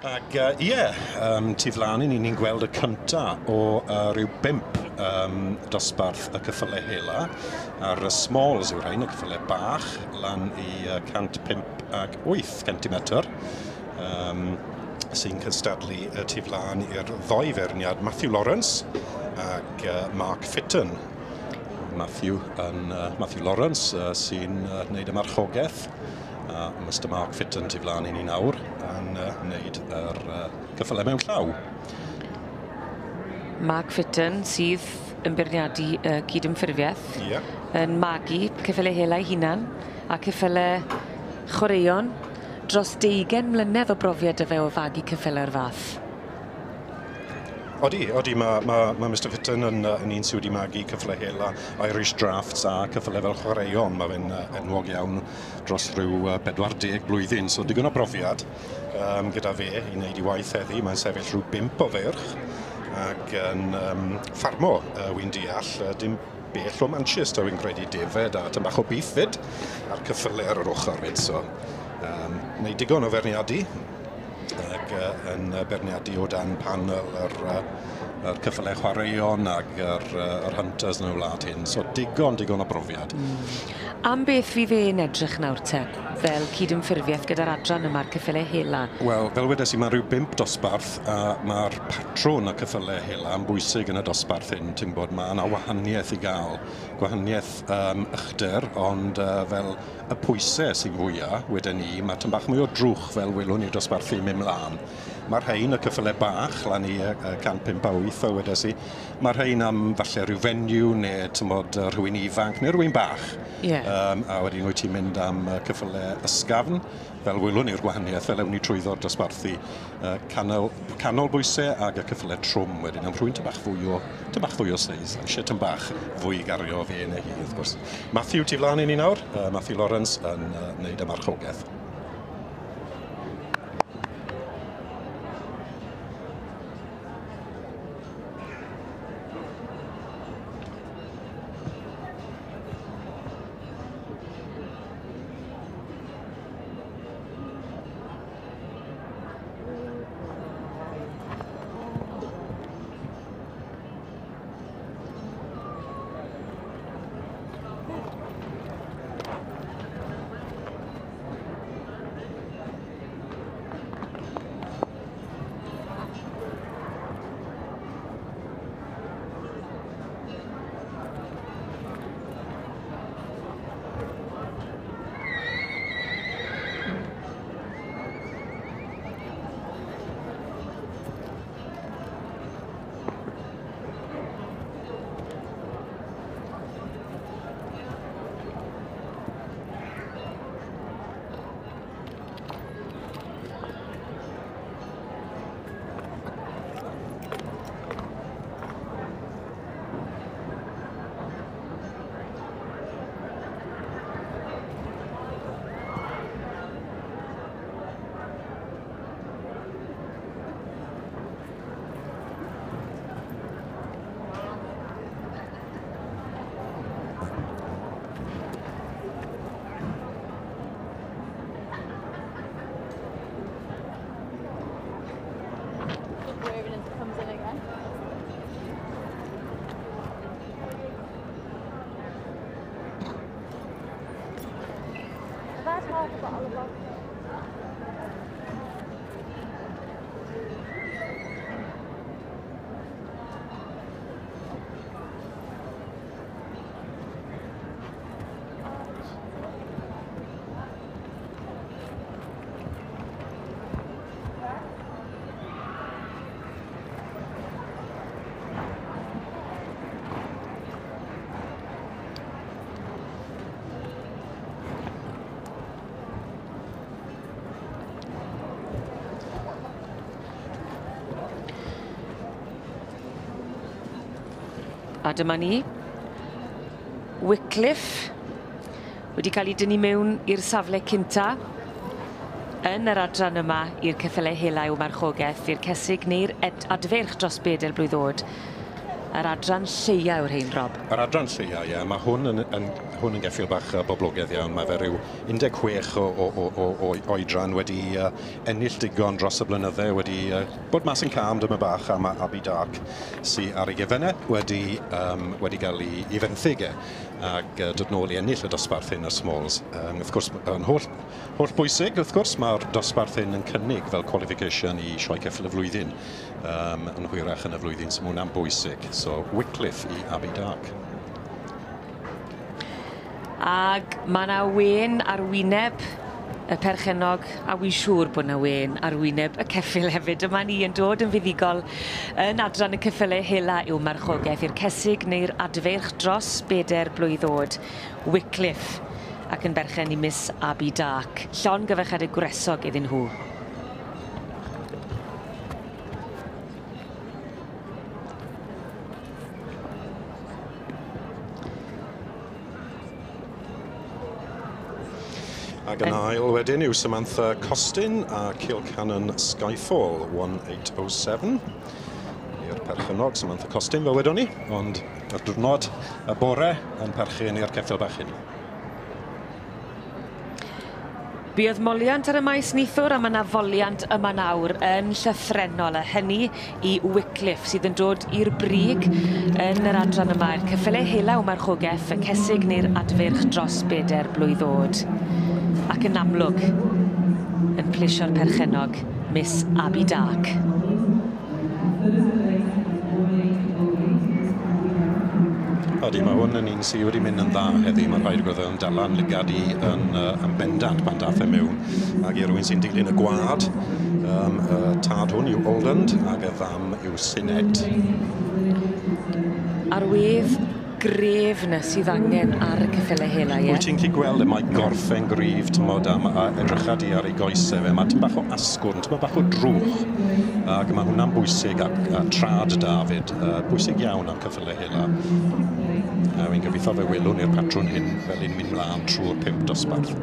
Ac ie, tu flaen i ni, ni'n gweld y cynta o rhyw 5 dosbarth y ceffylau hela. A'r smalls yw'r rhain, y ceffylau bach, lan i 105 ac 8 centimetr, sy'n cystadlu y tu flaen i'r ddoi feirniad Matthew Lawrence ac Mark Fitton. Matthew, yn, Matthew Lawrence sy'n wneud y marchogaeth, a Mr Mark Fitton tu flaen i ni nawr yn wneud yr ceffylau mewn llaw. Mark Fitton sydd yn beirniadu cydymffurfiaeth, yn magu ceffylau hela ei hunan a ceffylau chwaraeon. Dros 20 mlynedd o brofiad 'da fe o fagu ceffylau o'r fath. Odi, odi, mae Mr Fitton yn un sydd wedi magu ceffylau hela, Irish Drafts a ceffylau fel chwaraeon. Mae fe'n enwog iawn dros rhyw 40 blwyddyn, so digon o brofiad gyda fe i wneud i waith heddi. Mae'n sefyll rhyw 5 o feirch ac yn ffarmo, wy'n deall, dim bell o Manchester, wy'n credu defed a tym bach o beef fyd, a'r ceffylau ar yr ochr fyd, so wneud digon o feirniadu ac yn beirniadu o dan panel yr ceffylau chwaraeon ac yr hunters yn y wlad hyn, so digon o brofiad. Am beth fydd e'n edrych nawr te, fel cydymffurfiaeth gyda'r adran yma'r ceffylau hela? Wel, fel wedes i, mae rhyw 5 dosbarth a mae'r patrwn y ceffylau hela yn bwysig yn y dosbarth hyn. Ti'n gwybod, mae yna wahaniaeth i gael, gwahaniaeth uchder, ond fel y pwysau sy'n fwyaf, wedyn ni, mae tym bach mwy o drwch fel welwn ni'r dosbarthu mynd mlaen. Mae'r rhain, y ceffylau bach, lan i 105 a 8 o wedes i, mae'r rhain am falle rhyw fenyw neu tymod, rhywun ifanc neu rhywun bach. A wedyn wyt ti'n mynd am ceffylau ysgafn, fel welwn ni'r gwahaniaeth, fel ewn ni trwyddo'r dosbarthu canol bwysau ag y ceffylau trwm wedyn, am rhywun tym bach fwy o seis, am eisiau tym bach fwy i gario fe neu hi, wrth gwrs. Matthew tu flaen i ni nawr, Matthew Lawrence yn wneud y marchogaeth. A dyma ni, Wycliffe wedi cael ei dynnu mewn i'r safle cynta yn yr adran yma i'r ceffylau hela i'w marchogaeth, i'r cesig neu'r adfeirch dros bedair blwydd oed. Yr adran lleia yw'r hein, Rob. Yr adran lleia, ie. Mae hwn yn geffyl bach boblogaidd iawn. Mae fe ryw 16 o oedran wedi ennill digon dros y blynydde, wedi bod mas yn cam dyma bach, a mae Abby Dark sy ar ei gefennau wedi gael ei fenthyg e ac dod nôl i ennill y dosbarth hyn y Smalls. Wrth gwrs, yn holl bwysig, wrth gwrs, mae'r dosbarth hyn yn cynnig fel qualification i Sioe Ceffyl y Flwyddyn yn hwyrach yn y flwyddyn, so mae hwnna'n bwysig. So, Wycliffe i Abby Dark. Ag mae yna wen ar wyneb y perchennog, a wi'n siŵr bod yna wen ar wyneb y ceffyl hefyd. Dyma ni yn dod yn fuddugol yn adran y ceffylau hela i'w marchogaeth i'r cesig neu'r adfeirch dros 4 blwydd oed, Wycliffe, ac yn berchen i Miss Abby Dark. Llongyfarchiadau gwresog iddyn nhw. Ac yn ail wedyn yw Samantha Costin a Kilcannon Skyfall 1807. I'r perchennog Samantha Costin fel wedon ni, ond y diwrnod y bore yn perchen i'r ceffyl bach hyn. Buodd moliant ar y maes neithiwr a mae yna foliant yma nawr yn llythrennol, a hynny i Wycliffe sydd yn dod i'r brig yn yr adran yma. I'r ceffylau hela o marchogaeth, y cesig neu'r adfeirch dros 4 blwydd oed. Ac yn amlwg yn plesio'r perchennog, Miss Abby Dark. Odi, mae hwn yn un sydd wedi mynd yn dda heddi. Mae'n rhaid gwrdd yn dalan lygad i yn bendant pan dath e mewn. Ac i rywun sy'n dilyn y gwad, y tad hwn yw Oldland ac y fam yw Sinet. A'r wedd gref na sydd angen ar y ceffylau hela, ie? Wyt ti'n gallu gweld y mae gorffen gryf, tymod, a edrychad i ar ei goesau fe. Mae tyn bach o asgwrn, tymod bach o drwch. Ac mae hwnna'n bwysig, a trad David, bwysig iawn am ceffylau hela. A fi'n gobeithio fe welwn i'r patrwn hyn fel un mynd mlaen trwy'r 5 dosbarth.